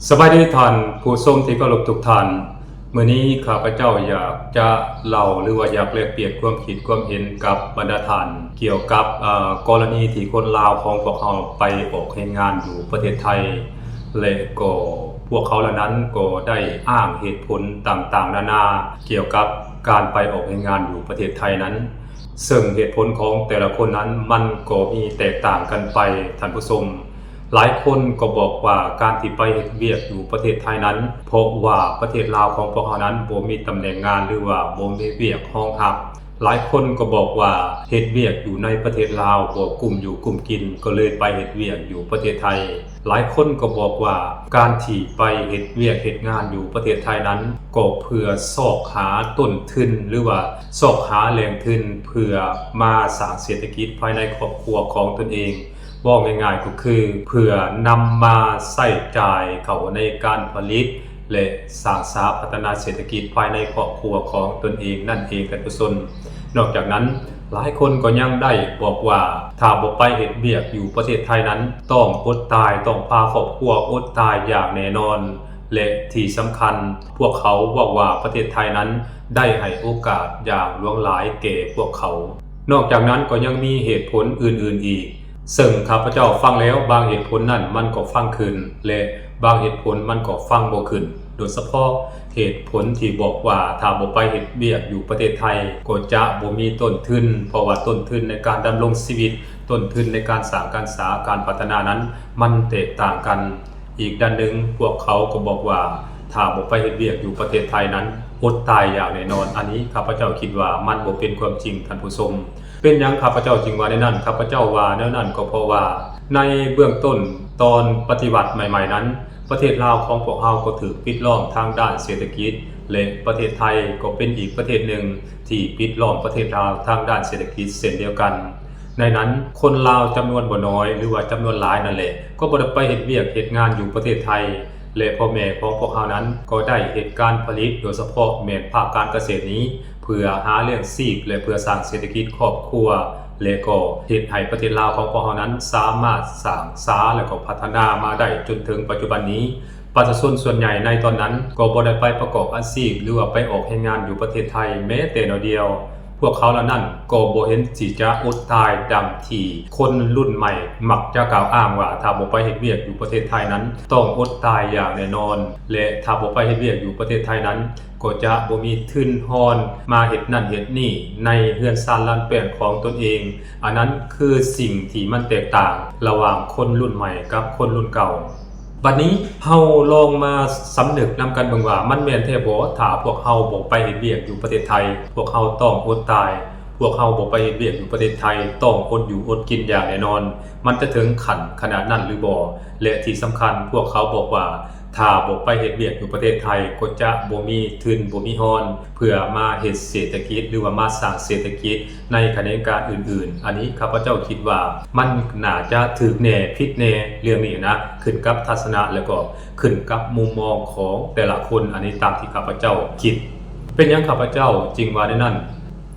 ສະບາຍດີທ່ານຜູ້ຊົມທີ່ເຄົາລົບທຸກທ່ານ. ມື້ນີ້ຂ້າພະເຈົ້າຢາກຈະເລົ່າ ຫຼືວ່າຢາກແລກປ່ຽນຄວາມຄິດຄວາມເຫັນກັບບັນດາທ່ານ ກ່ຽວກັບ ເອີ່ ກໍລະນີທີ່ຄົນລາວຂອງພວກເຮົາໄປອອກແຮງງານຢູ່ປະເທດໄທ ແລະ ກໍພວກເຂົາເຫຼົ່ານັ້ນກໍໄດ້ອ້າງເຫດຜົນຕ່າງໆນານາ ກ່ຽວກັບການໄປອອກແຮງງານຢູ່ປະເທດໄທນັ້ນ. ເຊິ່ງເຫດຜົນຂອງແຕ່ລະຄົນນັ້ນມັນກໍມີແຕກຕ່າງກັນໄປທ່ານຜູ້ຊົມ. ຫຼາຍຄົນກໍບອກວ່າການທີ່ໄປເຮັດວຽກຢູ່ປະເທດໄທນັ້ນ ເພາະວ່າປະເທດລາວຂອງພວກເຮົານັ້ນບໍ່ມີຕຳແໜ່ງງານ ຫຼືວ່າບໍ່ມີວຽກຮອງຮັບ. ຫຼາຍຄົນກໍບອກວ່າເຮັດວຽກຢູ່ໃນປະເທດລາວບໍ່ກຸ້ມຢູ່ກຸ້ມກິນ ກໍເລີຍໄປເຮັດວຽກຢູ່ປະເທດໄທ. ຫຼາຍຄົນກໍບອກວ່າການທີ່ໄປເຮັດວຽກເຮັດງານຢູ່ປະເທດໄທນັ້ນ ກໍເພື່ອຊອກຫາຕົ້ນທຶນ ຫຼືວ່າຊອກຫາແຫຼ່ງທຶນ ເພື່ອມາສ້າງເສດຖະກິດພາຍໃນຄອບຄົວຂອງຕົນເອງ. ເວົ້າງ່າຍໆກໍຄືເພື່ອນຳມາໃຊ້ຈ່າຍເຂົ້າໃນການຜະລິດ ແລະ ສ້າງສາພັດທະນາເສດຖະກິດພາຍໃນຄອບຄົວຂອງຕົນເອງນັ້ນເອງທ່ານຜູ້ຊົມ. ນອກຈາກນັ້ນ ຫຼາຍຄົນກໍຍັງໄດ້ບອກວ່າ ຖ້າບໍ່ໄປເຮັດວຽກຢູ່ປະເທດໄທນັ້ນ ຕ້ອງອົດຕາຍ, ຕ້ອງພາຄອບຄົວອົດຕາຍຢ່າງແນ່ນອນ ແລະ ທີ່ສຳຄັນ ພວກເຂົາເວົ້າວ່າປະເທດໄທນັ້ນໄດ້ໃຫ້ໂອກາດຢ່າງຫຼວງຫຼາຍແກ່ພວກເຂົາ. ນອກຈາກນັ້ນກໍຍັງມີເຫດຜົນອື່ນໆອີກ ເຊິ່ງຂ້າພະເຈົ້າຟັງແລ້ວ ບາງເຫດຜົນນັ້ນມັນກໍຟັງຂຶ້ນ ແລະ ບາງເຫດຜົນມັນກໍຟັງບໍ່ຂຶ້ນ. ໂດຍສະເພາະເຫດຜົນທີ່ບອກວ່າ ຖ້າບໍ່ໄປເຮັດວຽກຢູ່ປະເທດໄທ ກໍຈະບໍ່ມີຕົ້ນທຶນ, ເພາະວ່າຕົ້ນທຶນໃນການດຳລົງຊີວິດ, ຕົ້ນທຶນໃນການສ້າງການສາ, ການພັດທະນານັ້ນ ມັນແຕກຕ່າງກັນ. ອີກດ້ານໜຶ່ງ, ພວກເຂົາກໍບອກວ່າ ຖ້າບໍ່ໄປເຮັດວຽກຢູ່ປະເທດໄທນັ້ນ ອົດຕາຍຢ່າງແນ່ນອນ. ອັນນີ້ຂ້າພະເຈົ້າຄິດວ່າມັນບໍ່ເປັນຄວາມຈິງ, ທ່ານຜູ້ຊົມ. ເປັນຫຍັງຂ້າພະເຈົ້າຈຶ່ງວ່າແນວນັ້ນ? ຂ້າພະເຈົ້າວ່າແນວນັ້ນກໍເພາະວ່າ ໃນເບື້ອງຕົ້ນຕອນປະຕິວັດໃໝ່ໆນັ້ນ ປະເທດລາວຂອງພວກເຮົາກໍຖືກປິດລ້ອມທາງດ້ານເສດຖະກິດ ແລະ ປະເທດໄທກໍເປັນອີກປະເທດໜຶ່ງທີ່ປິດລ້ອມປະເທດລາວທາງດ້ານເສດຖະກິດເຊັ່ນດຽວກັນ. ໃນນັ້ນ ຄົນລາວຈຳນວນບໍ່ນ້ອຍ ຫຼືວ່າຈຳນວນຫຼາຍນັ້ນແຫຼະ ກໍບໍ່ໄດ້ໄປເຮັດວຽກເຮັດງານຢູ່ປະເທດໄທ ແລະ ພໍ່ແມ່ຂອງພວກເຮົານັ້ນກໍໄດ້ເຮັດການຜະລິດ ໂດຍສະເພາະແມ່ນພາກການກະເສດນີ້ ເພື່ອຫາລ້ຽງຊີບ ແລະ ເພື່ອສ້າງເສດຖະກິດຄອບຄົວ ແລະ ກໍເຮັດໃຫ້ປະເທດລາວຂອງພວກເຮົານັ້ນສາມາດສ້າງສາ ແລະ ກໍພັດທະນາມາໄດ້ຈົນເຖິງປັດຈຸບັນນີ້. ປະຊາຊົນສ່ວນໃຫຍ່ໃນຕອນນັ້ນກໍບໍ່ໄດ້ໄປປະກອບອາຊີບ ຫຼືວ່າໄປອອກແຮງງານຢູ່ປະເທດໄທແມ້ແຕ່ໜ້ອຍດຽວ. ພວກເຂົາເຫຼົ່ານັ້ນກໍບໍ່ເຫັນທີ່ຈະອົດຕາຍດັ່ງທີ່ຄົນລຸ້ນໃໝ່ມັກຈະກ່າວອ້າງວ່າ ຖ້າບໍ່ໄປເຮັດວຽກຢູ່ປະເທດໄທນັ້ນ ຕ້ອງອົດຕາຍຢ່າງແນ່ນອນ ແລະ ຖ້າບໍ່ໄປເຮັດວຽກຢູ່ປະເທດໄທນັ້ນ ກໍຈະບໍ່ມີທຶນຮອນມາເຮັດນັ້ນເຮັດນີ້ໃນເຮືອນຊານລານແປ້ນຂອງຕົນເອງ. ອັນນັ້ນຄືສິ່ງທີ່ມັນແຕກຕ່າງລະຫວ່າງຄົນລຸ້ນໃໝ່ກັບຄົນລຸ້ນເກົ່າ. ບັດນີ້ເຮົາລອງມາສຳນຶກນຳກັນເບິ່ງວ່າ ມັນແມ່ນແທ້ບໍ່ ຖ້າພວກເຮົາບໍ່ໄປເຮັດວຽກຢູ່ປະເທດໄທ ພວກເຮົາຕ້ອງອົດຕາຍ, ພວກເຮົາບໍ່ໄປເຮັດວຽກຢູ່ປະເທດໄທ ຕ້ອງອົດຢູ່ອົດກິນຢ່າງແນ່ນອນ. ມັນຈະເຖິງຂັ້ນຂະໜາດນັ້ນຫຼືບໍ່? ແລະ ທີ່ສຳຄັນ ພວກເຂົາບອກວ່າ ຖ້າບໍ່ໄປເຮັດວຽກຢູ່ປະເທດໄທ ກໍຈະບໍ່ມີທຶນ ບໍ່ມີຮອນ ເພື່ອມາເຮັດເສດຖະກິດ ຫຼືວ່າມາສ້າງເສດຖະກິດໃນຂະແໜງການອື່ນໆ. ອັນນີ້ຂ້າພະເຈົ້າຄິດວ່າມັນໜ້າຈະຖືກແນ່ຜິດແນ່ເລື່ອງນີ້ນະ, ຂຶ້ນກັບທັດສະນະ ແລ້ວກໍຂຶ້ນກັບມຸມມອງຂອງແຕ່ລະຄົນ. ອັນນີ້ຕາມທີ່ຂ້າພະເຈົ້າຄິດ. ເປັນຫຍັງຂ້າພະເຈົ້າຈຶ່ງວ່າແນວນັ້ນ?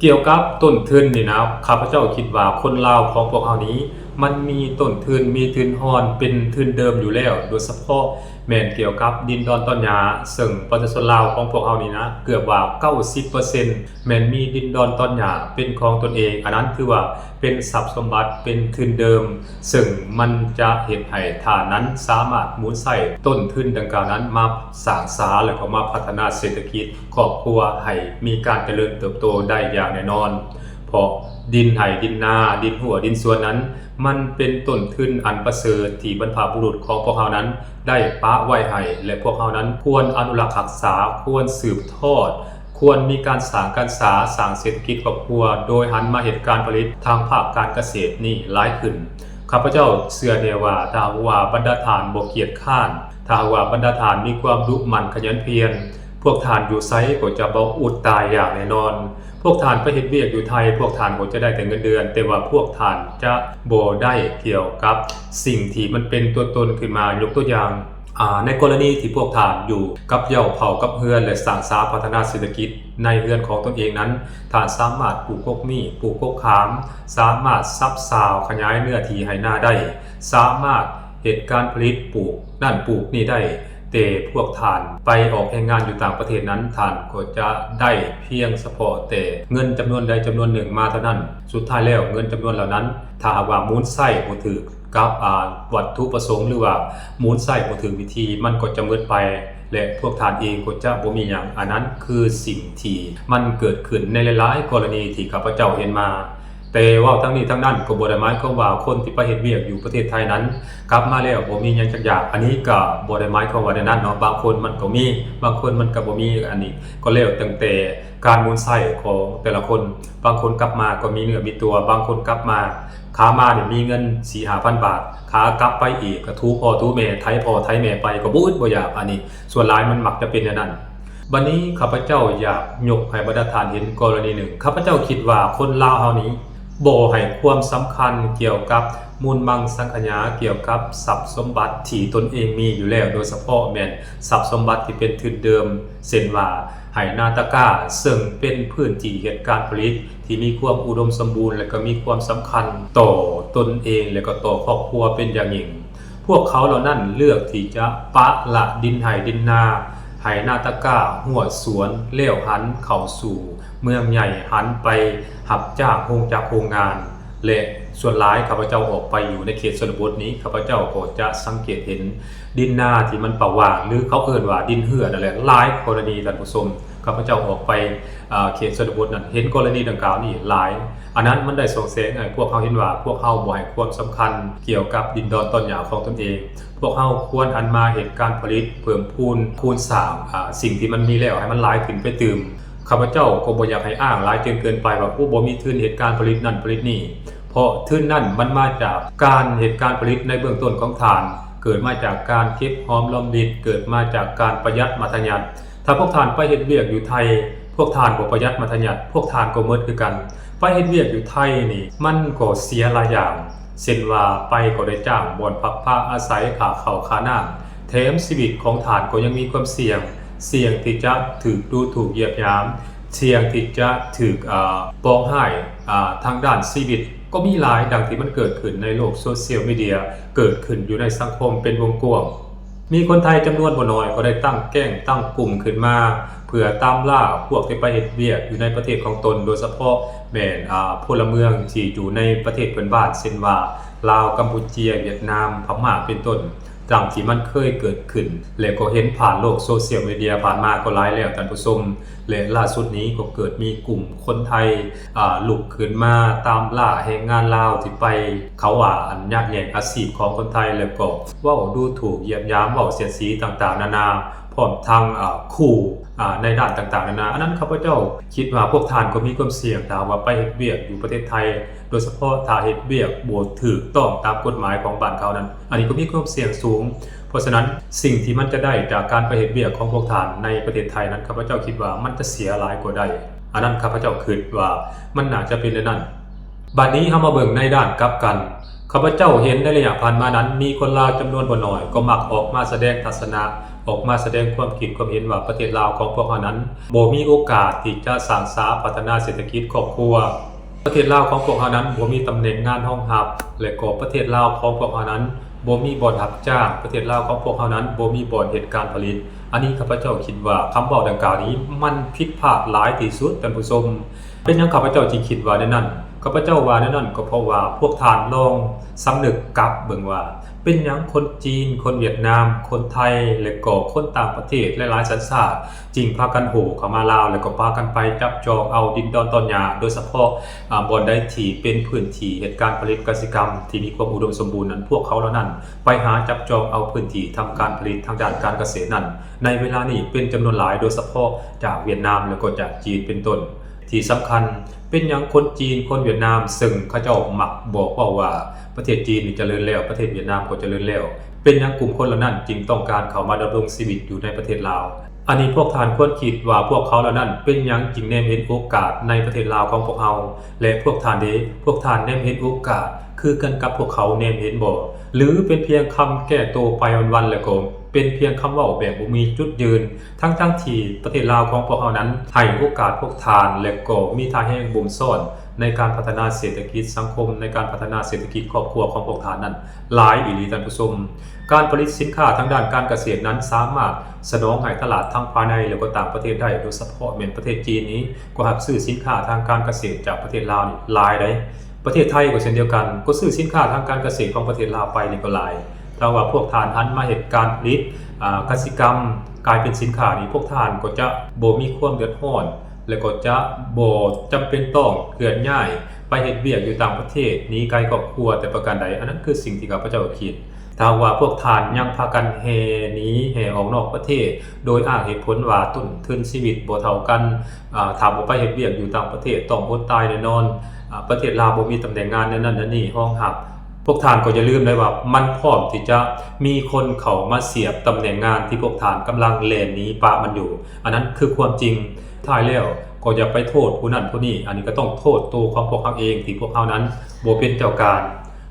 ກ່ຽວກັບຕົ້ນທຶນນີ້ນະ, ຂ້າພະເຈົ້າຄິດວ່າຄົນລາວຂອງພວກເຮົານີ້ ມັນມີຕົ້ນທຶນ ມີທຶນຮອນເປັນທຶນເດີມຢູ່ແລ້ວ, ໂດຍສະເພາະ ແມ່ນກ່ຽວກັບດິນດອນຕອນຫຍ້າ ເຊິ່ງປະຊາຊົນລາວຂອງພວກເຮົານີ້ນະ ເກືອບວ່າເກົ້າສິບເປີເຊັນແມ່ນມີດິນດອນຕອນຫຍ້າເປັນຂອງຕົນເອງ. ອັນນັ້ນຖືວ່າເປັນຊັບສົມບັດ ເປັນທຶນເດີມ, ເຊິ່ງມັນຈະເຮັດໃຫ້ທ່ານນັ້ນສາມາດໝູນໃຊ້ຕົ້ນທຶນດັ່ງກ່າວນັ້ນມາສ້າງສາ ແລ້ວກໍມາພັດທະນາເສດຖະກິດຄອບຄົວໃຫ້ມີການຈະເລີນເຕີບໂຕໄດ້ຢ່າງແນ່ນອນ. ເພາະດິນໄຮ່ດິນນາ ດິນຮົ້ວດິນສວນນັ້ນ ມັນເປັນຕົ້ນທຶນອັນປະເສີດທີ່ບັນພະບຸລຸດຂອງພວກເຮົານັ້ນ ໄດ້ປະໄວ້ໃຫ້ ແລະ ພວກເຮົານັ້ນຄວນອະນຸລັກຮັກສາ, ຄວນສືບທອດ, ຄວນມີການສ້າງການສາ, ສ້າງເສດຖະກິດຄອບຄົວ ໂດຍຫັນມາເຮັດການຜະລິດທາງພາກການກະເສດນີ້ຫຼາຍຂຶ້ນ. ຂ້າພະເຈົ້າເຊື່ອແນ່ວ່າ ຖ້າຫາກວ່າບັນດາທ່ານບໍ່ກຽດຄ້ານ, ຖ້າຫາກວ່າບັນດາທ່ານມີຄວາມດຸໝັ່ນຂະຫຍັນພຽນ, ພວກທ່ານຢູ່ໃສກໍຈະບໍ່ອົດຕາຍຢ່າງແນ່ນອນ. ພວກທ່ານໄປເຮັດວຽກຢູ່ໄທ, ພວກທ່ານກໍຈະໄດ້ແຕ່ເງິນເດືອນ, ແຕ່ວ່າພວກທ່ານຈະບໍ່ໄດ້ກ່ຽວກັບສິ່ງທີ່ມັນເປັນຕົວຕົນຂຶ້ນມາ. ຍົກຕົວຢ່າງ, ອາ, ໃນກໍລະນີທີ່ພວກທ່ານຢູ່ກັບເຫຍ້າເຜົ່າກັບເຮືອນ ແລະ ສ້າງສາພັດທະນາເສດຖະກິດໃນເຮືອນຂອງຕົນເອງນັ້ນ, ທ່ານສາມາດປູກກົກມີ້, ປູກກົກຂາມ, ສາມາດສັບຊາວຂະຫຍາຍເນື້ອທີ່ໄຮ່ນາໄດ້, ສາມາດເຮັດການຜະລິດ, ປູກນັ້ນປູກນີ້ໄດ້, ແຕ່ພວກທ່ານໄປອອກແຮງງານຢູ່ຕ່າງປະເທດນັ້ນ, ທ່ານກໍຈະໄດ້ພຽງສະເພາະແຕ່ເງິນຈຳນວນໃດຈຳນວນໜຶ່ງມາເທົ່ານັ້ນ. ສຸດທ້າຍແລ້ວເງິນຈຳນວນເຫຼົ່ານັ້ນ, ຖ້າຫາກວ່າໝູນໃຊ້ບໍ່ຖືກກັບ ອາ ວັດຖຸປະສົງ ຫຼືວ່າໝູນໃຊ້ບໍ່ຖືກວິທີ, ມັນກໍຈະໝົດໄປ ແລະ ພວກທ່ານເອງກໍຈະບໍ່ມີຫຍັງ. ອັນນັ້ນຄືສິ່ງທີ່ມັນເກີດຂຶ້ນໃນຫຼາຍໆກໍລະນີທີ່ຂ້າພະເຈົ້າເຫັນມາ. ແຕ່ເວົ້າທັງນີ້ທັງນັ້ນກໍບໍ່ໄດ້ໝາຍຄວາມວ່າຄົນທີ່ໄປເຮັດວຽກຢູ່ປະເທດໄທນັ້ນ ກັບມາແລ້ວບໍ່ມີຫຍັງຈັກຢ່າງ. ອັນນີ້ກໍບໍ່ໄດ້ໝາຍຄວາມວ່າແນວນັ້ນເນາະ, ບາງຄົນມັນກໍມີ, ບາງຄົນມັນກໍບໍ່ມີ. ອັນນີ້ກໍແລ້ວຕັ້ງແຕ່ການໝູນໃຊ້ຂອງແຕ່ລະຄົນ. ບາງຄົນກັບມາກໍມີເນື້ອມີຕົວ, ບາງຄົນກັບມາ ຂາມານີ້ມີເງິນສີ່ຫ້າພັນບາດ, ຂາກັບໄປອີກກໍຖູພໍ່ຖູແມ່, ໄຖພໍ່ໄຖແມ່ໄປ ກໍບໍ່ອຶດບໍ່ຢາກ. ອັນນີ້ສ່ວນຫຼາຍມັນມັກຈະເປັນແນວນັ້ນ. ບັດນີ້ຂ້າພະເຈົ້າຢາກຍົກໃຫ້ບັນດາທ່ານເຫັນກໍລະນີໜຶ່ງ. ຂ້າພະເຈົ້າຄິດວ່າຄົນລາວເຮົານີ້ບໍ່ໃຫ້ຄວາມສຳຄັນກ່ຽວກັບມູນມັງສັງຂະຫຍາ, ກ່ຽວກັບຊັບສົມບັດທີ່ຕົນເອງມີຢູ່ແລ້ວ, ໂດຍສະເພາະແມ່ນຊັບສົມບັດທີ່ເປັນທຶນເດີມ, ເຊັ່ນວ່າໄຮ່ນາຕາກ້າ, ເຊິ່ງເປັນພື້ນທີ່ເຮັດການຜະລິດທີ່ມີຄວາມອຸດົມສົມບູນ ແລະ ກໍມີຄວາມສຳຄັນຕໍ່ຕົນເອງ ແລະ ກໍຕໍ່ຄອບຄົວເປັນຢ່າງຍິ່ງ. ພວກເຂົາເຫຼົ່ານັ້ນເລືອກທີ່ຈະປະລະດິນໄຮ່ດິນນາ, ໄຮ່ນາຕາກ້າ, ຮົ້ວສວນ ແລ້ວຫັນເຂົ້າສູ່ເມືອງໃຫຍ່, ຫັນໄປຮັບຈ້າງໂຮງຈັກໂຮງງານ ແລະ ສ່ວນຫຼາຍຂ້າພະເຈົ້າອອກໄປຢູ່ໃນເຂດຊົນນະບົດນີ້, ຂ້າພະເຈົ້າກໍຈະສັງເກດເຫັນດິນນາທີ່ມັນເປົ່າວ່າງ ຫຼື ເຂົາເອີ້ນວ່າດິນເຮື້ອນັ້ນແຫຼະ ຫຼາຍກໍລະນີ, ທ່ານຜູ້ຊົມ. ຂ້າພະເຈົ້າອອກໄປ ເຂດຊົນນະບົດນັ້ນ ເຫັນກໍລະນີດັ່ງກ່າວນີ້ຫຼາຍ. ອັນນັ້ນມັນໄດ້ສ່ອງແສງໃຫ້ພວກເຮົາເຫັນວ່າ ພວກເຮົາບໍ່ໃຫ້ຄວາມສຳຄັນກ່ຽວກັບດິນດອນຕອນຫຍ້າຂອງຕົນເອງ. ພວກເຮົາຄວນຫັນມາເຮັດການຜະລິດ ເພີ່ມພູນຄູນສ້າງ ອາ ສິ່ງທີ່ມັນມີແລ້ວໃຫ້ມັນຫຼາຍຂຶ້ນໄປຕື່ມ. ຂ້າພະເຈົ້າກໍບໍ່ຢາກໃຫ້ອ້າງຫຼາຍຈົນເກີນໄປວ່າ ໂອ້ ບໍ່ມີທຶນເຮັດການຜະລິດນັ້ນຜະລິດນີ້, ເພາະທຶນນັ້ນມັນມາຈາກການເຮັດການຜະລິດໃນເບື້ອງຕົ້ນຂອງທ່ານ, ເກີດມາຈາກການເກັບຫອມລອມລິດ, ເກີດມາຈາກການປະຢັດມັດທະຍັດ. ຖ້າພວກທ່ານໄປເຮັດວຽກຢູ່ໄທ, ພວກທ່ານກໍປະຢັດມັດທະຍັດ, ພວກທ່ານກໍໝົດຄືກັນ. ໄປເຮັດວຽກຢູ່ໄທນີ້ ມັນກໍເສຍຫຼາຍຢ່າງ, ເຊັ່ນວ່າໄປກໍໄດ້ຈ້າງບ່ອນພັກພາອາໄສ, ຄ່າເຂົ້າຄ່ານ້ຳ, ແຖມຊີວິດຂອງທ່ານກໍຍັງມີຄວາມສ່ຽງ, ສ່ຽງທີ່ຈະຖືກດູຖູກຢຽບຫຍາມ, ສ່ຽງທີ່ຈະຖືກ ອາ ປອງຮ້າຍ ອາ ທາງດ້ານຊີວິດ ກໍມີຫຼາຍ ດັ່ງທີ່ມັນເກີດຂຶ້ນໃນໂລກໂຊຊຽວມີເດຍ, ເກີດຂຶ້ນຢູ່ໃນສັງຄົມເປັນວົງກວ້າງ. ມີຄົນໄທຈຳນວນບໍ່ໜ້ອຍກໍໄດ້ຕັ້ງແກ້ງຕັ້ງກຸ່ມຂຶ້ນມາ ເພື່ອຕາມລ່າພວກທີ່ໄປເຮັດວຽກຢູ່ໃນປະເທດຂອງຕົນ, ໂດຍສະເພາະແມ່ນ ອາ ພົນລະເມືອງທີ່ຢູ່ໃນປະເທດເພື່ອນບ້ານ ເຊັ່ນວ່າ ລາວ, ກຳປູເຈຍ, ຫວຽດນາມ, ພະມ້າ ເປັນຕົ້ນ, ດັ່ງທີ່ມັນເຄີຍເກີດຂຶ້ນ ແລະ ກໍເຫັນຜ່ານໂລກໂຊຊຽວມີເດຍຜ່ານມາກໍຫຼາຍແລ້ວ, ທ່ານຜູ້ຊົມ. ແລະ ລ່າສຸດນີ້ກໍເກີດມີກຸ່ມຄົນໄທ ອາ ລຸກຂຶ້ນມາຕາມລ່າແຮງງານລາວທີ່ໄປ ເຂົາວ່າ ອັນ ຍະແຫຍ່ງອາຊີບຂອງຄົນໄທ ແລ້ວກໍເວົ້າດູຖູກ ຢຽບຫຍາມ ເວົ້າສຽດສີຕ່າງໆນານາ, ພ້ອມທັງ ອາ ຂູ່ ອາ ໃນດ້ານຕ່າງໆນານາ. ອັນນັ້ນ ຂ້າພະເຈົ້າຄິດວ່າພວກທ່ານກໍມີຄວາມສ່ຽງ ຖ້າຫາກວ່າໄປເຮັດວຽກຢູ່ປະເທດໄທ, ໂດຍສະເພາະຖ້າເຮັດວຽກບໍ່ຖືກຕ້ອງຕາມກົດໝາຍຂອງບ້ານເຂົານັ້ນ, ອັນນີ້ກໍມີຄວາມສ່ຽງສູງ. ເພາະສະນັ້ນ, ສິ່ງທີ່ມັນຈະໄດ້ຈາກການໄປເຮັດວຽກຂອງພວກທ່ານໃນປະເທດໄທນັ້ນ, ຂ້າພະເຈົ້າຄິດວ່າມັນຈະເສຍຫຼາຍກວ່າໄດ້. ອັນນັ້ນ ຂ້າພະເຈົ້າຄິດວ່າມັນໜ້າຈະເປັນແນວນັ້ນ. ບາດນີ້ເຮົາມາເບິ່ງໃນດ້ານກັບກັນ. ຂ້າພະເຈົ້າເຫັນໃນໄລຍະຜ່ານມານັ້ນ, ມີຄົນລາວຈຳນວນບໍ່ໜ້ອຍກໍມັກອອກມາສະແດງທັດສະນະ, ອອກມາສະແດງຄວາມຄິດຄວາມເຫັນວ່າ ປະເທດລາວຂອງພວກເຮົານັ້ນບໍ່ມີໂອກາດທີ່ຈະສ້າງສາພັດທະນາເສດຖະກິດຄອບຄົວ. ປະເທດລາວຂອງພວກເຮົານັ້ນບໍ່ມີຕຳແໜ່ງງານຮອງຮັບ ແລະ ກໍປະເທດລາວຂອງພວກເຮົານັ້ນບໍ່ມີບ່ອນຮັບຈ້າງ, ປະເທດລາວຂອງພວກເຮົານັ້ນບໍ່ມີບ່ອນເຮັດການຜະລິດ. ອັນນີ້ຂ້າພະເຈົ້າຄິດວ່າຄຳເວົ້າດັ່ງກ່າວນີ້ມັນຜິດພາດຫຼາຍທີ່ສຸດ, ທ່ານຜູ້ຊົມ. ເປັນຫຍັງຂ້າພະເຈົ້າຈຶ່ງຄິດວ່າແນວນັ້ນ? ຂ້າພະເຈົ້າວ່າແນວນັ້ນກໍເພາະວ່າພວກທ່ານລອງສຳນຶກກັບເບິ່ງວ່າ ເປັນຫຍັງຄົນຈີນ, ຄົນຫວຽດນາມ, ຄົນໄທ ແລະ ກໍຄົນຕ່າງປະເທດຫຼາຍໆສັນຊາດ ຈຶ່ງພາກັນໂຫເຂົ້າມາລາວ ແລ້ວກໍພາກັນໄປຈັບຈອງເອົາດິນດອນຕອນຫຍ້າ, ໂດຍສະເພາະ ອາ ບ່ອນໃດທີ່ເປັນພື້ນທີ່ເຮັດການຜະລິດກະສິກຳທີ່ມີຄວາມອຸດົມສົມບູນນັ້ນ, ພວກເຂົາເຫຼົ່ານັ້ນໄປຫາຈັບຈອງເອົາພື້ນທີ່ທຳການຜະລິດທາງດ້ານການກະເສດນັ້ນ ໃນເວລານີ້ເປັນຈຳນວນຫຼາຍ, ໂດຍສະເພາະຈາກຫວຽດນາມ ແລ້ວກໍຈາກຈີນເປັນຕົ້ນ. ທີ່ສຳຄັນ, ເປັນຫຍັງຄົນຈີນ, ຄົນຫວຽດນາມ, ເຊິ່ງເຂົາເຈົ້າມັກບອກເວົ້າວ່າ ປະເທດຈີນນີ້ຈະເລີນແລ້ວ, ປະເທດຫວຽດນາມກໍຈະເລີນແລ້ວ, ເປັນຫຍັງກຸ່ມຄົນເຫຼົ່ານັ້ນຈຶ່ງຕ້ອງການເຂົ້າມາດຳລົງຊີວິດຢູ່ໃນປະເທດລາວ? ອັນນີ້ພວກທ່ານຄວນຄິດວ່າພວກເຂົາເຫຼົ່ານັ້ນເປັນຫຍັງຈຶ່ງແນມເຫັນໂອກາດໃນປະເທດລາວຂອງພວກເຮົາ ແລະ ພວກທ່ານເດ? ພວກທ່ານແນມເຫັນໂອກາດຄືກັນກັບພວກເຂົາແນມເຫັນບໍ່? ຫຼື ເປັນພຽງຄຳແກ້ໂຕໄປວັນໆ ແລ້ວກໍເປັນພຽງຄຳເວົ້າແບບບໍ່ມີຈຸດຢືນ, ທັງໆທີ່ປະເທດລາວຂອງພວກເຮົານັ້ນໃຫ້ໂອກາດພວກທ່ານ ແລະ ກໍມີທ່າແຮງບົ່ມຊ້ອນ ໃນການພັດທະນາເສດຖະກິດສັງຄົມ, ໃນການພັດທະນາເສດຖະກິດຄອບຄົວຂອງພວກທ່ານນັ້ນຫຼາຍອີ່ຫຼີ, ທ່ານຜູ້ຊົມ. ການຜະລິດສິນຄ້າທາງດ້ານການກະເສດນັ້ນ ສາມາດສະໜອງໃຫ້ຕະຫຼາດທັງພາຍໃນ ແລະ ກໍຕ່າງປະເທດໄດ້, ໂດຍສະເພາະແມ່ນປະເທດຈີນນີ້ ກໍຮັບຊື້ສິນຄ້າທາງການກະເສດຈາກປະເທດລາວນີ້ຫຼາຍໃດ໋. ປະເທດໄທກໍເຊັ່ນດຽວກັນ, ກໍຊື້ສິນຄ້າທາງການກະເສດຂອງປະເທດລາວໄປນີ້ກໍຫຼາຍ. ຖ້າວ່າພວກທ່ານຫັນມາເຮັດການຜະລິດ, ອາ, ກະສິກຳກາຍເປັນສິນຄ້ານີ້, ພວກທ່ານກໍຈະບໍ່ມີຄວາມເດືອດຮ້ອນ ແລະ ກໍຈະບໍ່ຈຳເປັນຕ້ອງເຄື່ອນຍ້າຍໄປເຮັດວຽກຢູ່ຕ່າງປະເທດ, ໜີໄກຄອບຄົວແຕ່ປະການໃດ. ອັນນັ້ນຄືສິ່ງທີ່ຂ້າພະເຈົ້າຄິດ. ຖ້າຫາກວ່າພວກທ່ານຍັງພາກັນແຫ່ໜີແຫ່ອອກນອກປະເທດ ໂດຍອ້າງເຫດຜົນວ່າຕົ້ນທຶນຊີວິດບໍ່ເທົ່າກັນ, ອາ, ຖ້າບໍ່ໄປເຮັດວຽກຢູ່ຕ່າງປະເທດຕ້ອງອົດຕາຍແນ່ນອນ, ອາ, ປະເທດລາວບໍ່ມີຕຳແໜ່ງງານແນວນັ້ນແນວນີ້ຮອງຮັບ. ພວກທ່ານກໍຢ່າລືມໄດ້ວ່າມັນພ້ອມທີ່ຈະມີຄົນເຂົ້າມາສຽບຕຳແໜ່ງງານທີ່ພວກທ່ານກຳລັງແລ່ນໜີປະມັນຢູ່. ອັນນັ້ນຄືຄວາມຈິງ. ທ້າຍແລ້ວກໍຢ່າໄປໂທດຜູ້ນັ້ນຜູ້ນີ້, ອັນນີ້ກໍຕ້ອງໂທດໂຕຂອງພວກເຮົາເອງ ທີ່ພວກເຮົານັ້ນບໍ່ເປັນເຈົ້າການ.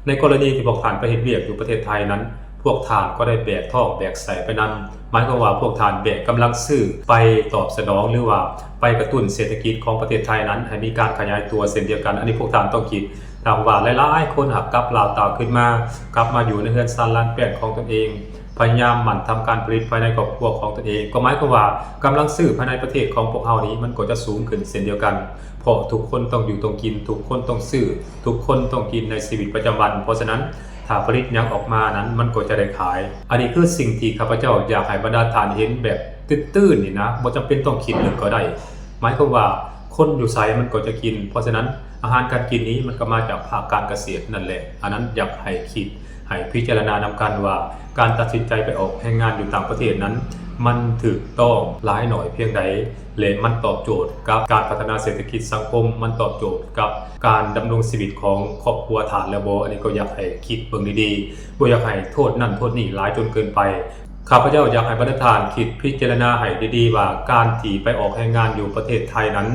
ໃນກໍລະນີທີ່ພວກທ່ານໄປເຮັດວຽກຢູ່ປະເທດໄທນັ້ນ, ພວກທ່ານກໍໄດ້ແບກທ້ອງແບກໄສ້ໄປນຳ, ໝາຍຄວາມວ່າພວກທ່ານແບກກຳລັງຊື້ໄປຕອບສະໜອງ ຫຼືວ່າໄປກະຕຸ້ນເສດຖະກິດຂອງປະເທດໄທນັ້ນໃຫ້ມີການຂະຫຍາຍຕົວເຊັ່ນດຽວກັນ. ອັນນີ້ພວກທ່ານຕ້ອງຄິດ. ຖ້າຫາກວ່າຫຼາຍໆຄົນຫາກກັບລາວຕາວຄືນມາ, ກັບມາຢູ່ໃນເຮືອນຊານລານແປ້ນຂອງຕົນເອງ, ພະຍາຍາມໝັ່ນທຳການຜະລິດພາຍໃນຄອບຄົວຂອງຕົນເອງ, ກໍໝາຍຄວາມວ່າກຳລັງຊື້ພາຍໃນປະເທດຂອງພວກເຮົານີ້ ມັນກໍຈະສູງຂຶ້ນເຊັ່ນດຽວກັນ, ເພາະທຸກຄົນຕ້ອງຢູ່ຕ້ອງກິນ, ທຸກຄົນຕ້ອງຊື້, ທຸກຄົນຕ້ອງກິນໃນຊີວິດປະຈຳວັນ. ເພາະສະນັ້ນ ຖ້າຜະລິດຫຍັງອອກມານັ້ນ ມັນກໍຈະໄດ້ຂາຍ. ອັນນີ້ຄືສິ່ງທີ່ຂ້າພະເຈົ້າຢາກໃຫ້ບັນດາທ່ານເຫັນແບບຕື່ນໆນີ້ນະ, ບໍ່ຈຳເປັນຕ້ອງຄິດເລິກກໍໄດ້. ໝາຍຄວາມວ່າຄົນຢູ່ໃສມັນກໍຈະກິນ. ເພາະສະນັ້ນ ອາຫານການກິນນີ້ມັນກໍມາຈາກພາກການກະເສດນັ້ນແຫຼະ. ອັນນັ້ນຢາກໃຫ້ຄິດ ໃຫ້ພິຈາລະນານຳກັນວ່າ ການຕັດສິນໃຈໄປອອກແຮງງານຢູ່ຕ່າງປະເທດນັ້ນ ມັນຖືກຕ້ອງຫຼາຍໜ້ອຍພຽງໃດ ແລະ ມັນຕອບໂຈດກັບການພັດທະນາເສດຖະກິດສັງຄົມ, ມັນຕອບໂຈດກັບການດຳລົງຊີວິດຂອງຄອບຄົວທ່ານແລ້ວບໍ່? ອັນນີ້ກໍຢາກໃຫ້ຄິດເບິ່ງດີໆ, ບໍ່ຢາກໃຫ້ໂທດນັ້ນໂທດນີ້ຫຼາຍຈົນເກີນໄປ. ຂ້າພະເຈົ້າຢາກໃຫ້ບັນດາທ່ານຄິດພິຈາລະນາໃຫ້ດີໆວ່າ ການທີ່ໄປອອກແຮງງານຢູ່ປະເທດໄທນັ້ນ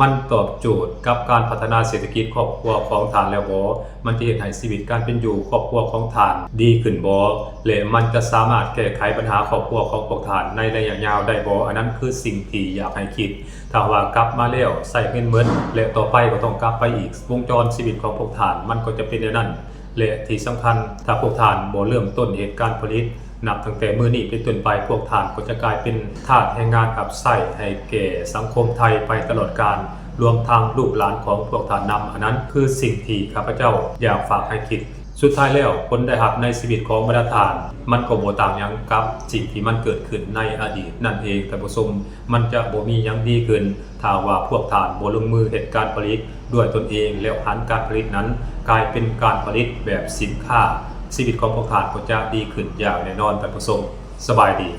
ມັນຕອບໂຈດກັບການພັດທະນາເສດຖະກິດຄອບຄົວຂອງທ່ານແລ້ວບໍ່? ມັນຈະເຮັດໃຫ້ຊີວິດການເປັນຢູ່ຄອບຄົວຂອງທ່ານດີຂຶ້ນບໍ່? ແລະ ມັນຈະສາມາດແກ້ໄຂບັນຫາຄອບຄົວຂອງພວກທ່ານໃນໄລຍະຍາວໄດ້ບໍ່? ອັນນັ້ນຄືສິ່ງທີ່ຢາກໃຫ້ຄິດ. ຖ້າວ່າກັບມາແລ້ວໃຊ້ເງິນໝົດ ແລະ ຕໍ່ໄປກໍຕ້ອງກັບໄປອີກ, ວົງຈອນຊີວິດຂອງພວກທ່ານມັນກໍຈະເປັນແນວນັ້ນ. ແລະ ທີ່ສຳຄັນ, ຖ້າພວກທ່ານບໍ່ເລີ່ມຕົ້ນເຮັດການຜະລິດ, ນັບຕັ້ງແຕ່ມື້ນີ້ເປັນຕົ້ນໄປ, ພວກທ່ານກໍຈະກາຍເປັນທາດແຮງງານຮັບໃຊ້ໃຫ້ແກ່ສັງຄົມໄທໄປຕະຫຼອດການ, ລວມທັງລູກຫຼານຂອງພວກທ່ານນຳ. ອັນນັ້ນຄືສິ່ງທີ່ຂ້າພະເຈົ້າຢາກຝາກໃຫ້ຄິດ. ສຸດທ້າຍແລ້ວ, ຜົນໄດ້ຮັບໃນຊີວິດຂອງບັນດາທ່ານ, ມັນກໍບໍ່ຕ່າງຫຍັງກັບສິ່ງທີ່ມັນເກີດຂຶ້ນໃນອະດີດນັ້ນເອງ, ທ່ານຜູ້ຊົມ. ມັນຈະບໍ່ມີຫຍັງດີຂຶ້ນ ຖ້າວ່າພວກທ່ານບໍ່ລົງມືເຮັດການຜະລິດດ້ວຍຕົນເອງ ແລ້ວຫັນການຜະລິດນັ້ນກາຍເປັນການຜະລິດແບບສິນຄ້າ, ຊີວິດຂອງພວກທ່ານກໍຈະດີຂຶ້ນຢ່າງແນ່ນອນ, ທ່ານຜູ້ຊົມ. ສະບາຍດີ.